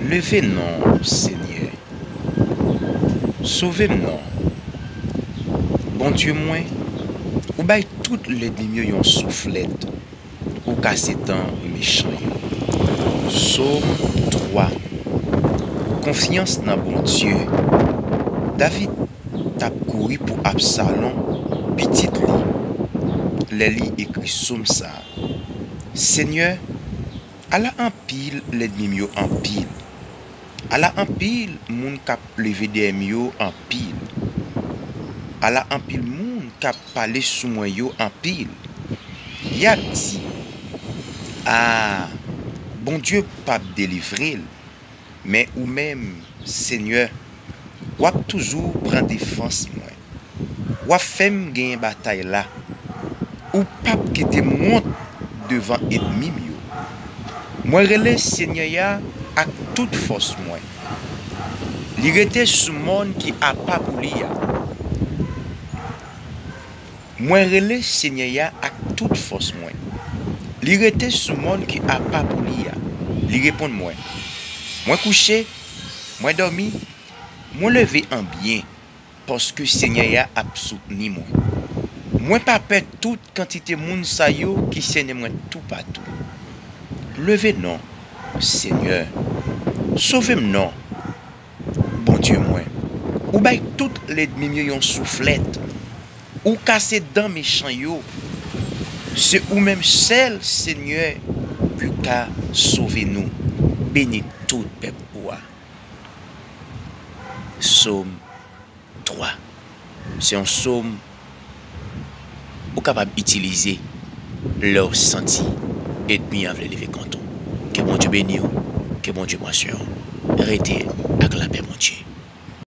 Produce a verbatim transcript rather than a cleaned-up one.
Leve non, Senyè. Sove m non. Bondye mwen, ou bay tout lènmi m yo yon souflèt. Ou kase dan mechan yo. Sòm twa. Konfyans nan Bondye. David t ap kouri pou Absalon, pitit li, lè li ekri sòm sa a. Senyè, ala anpil lènmi m yo anpil! Ala anpil moun k ap leve dèyè m yo anpil! Ala anpil moun k ap pale sou mwen yo anpil! Y ap di, a, Bondye p ap delivre l. Men ou menm, Senyè, w ap toujou pran defans mwen. W ap fè m genyen batay la. Ou p ap kite m wont devan ènmi m yo. Mwen rele Senyè a ak tout fòs mwen. Li rete sou mòn ki apa pou li a. Mwen rele Senyè a ak tout fòs mwen. Li rete sou mòn ki apa pou li a. Li reponn mwen. Mwen kouche, mwen dòmi, mwen leve an byen, paske Senyè a ap soutni mwen. Mwen pa pè tout kantite moun sa yo ki sènen mwen toupatou. Leve non, Senyè. Sove m non, Bondye mwen. Ou bay tout lènmi m yo yon souflèt. Ou kase dan mechan yo. Se ou menm sèl, Senyè, ki ka sove nou. Beni tout pèp ou a. Sòm twa. Se yon sòm ou kapab itilize lè w santi ènmi an vle leve kont ou. Ke Bondye beni w, ke Bondye pran swen w. Rete ak lapè.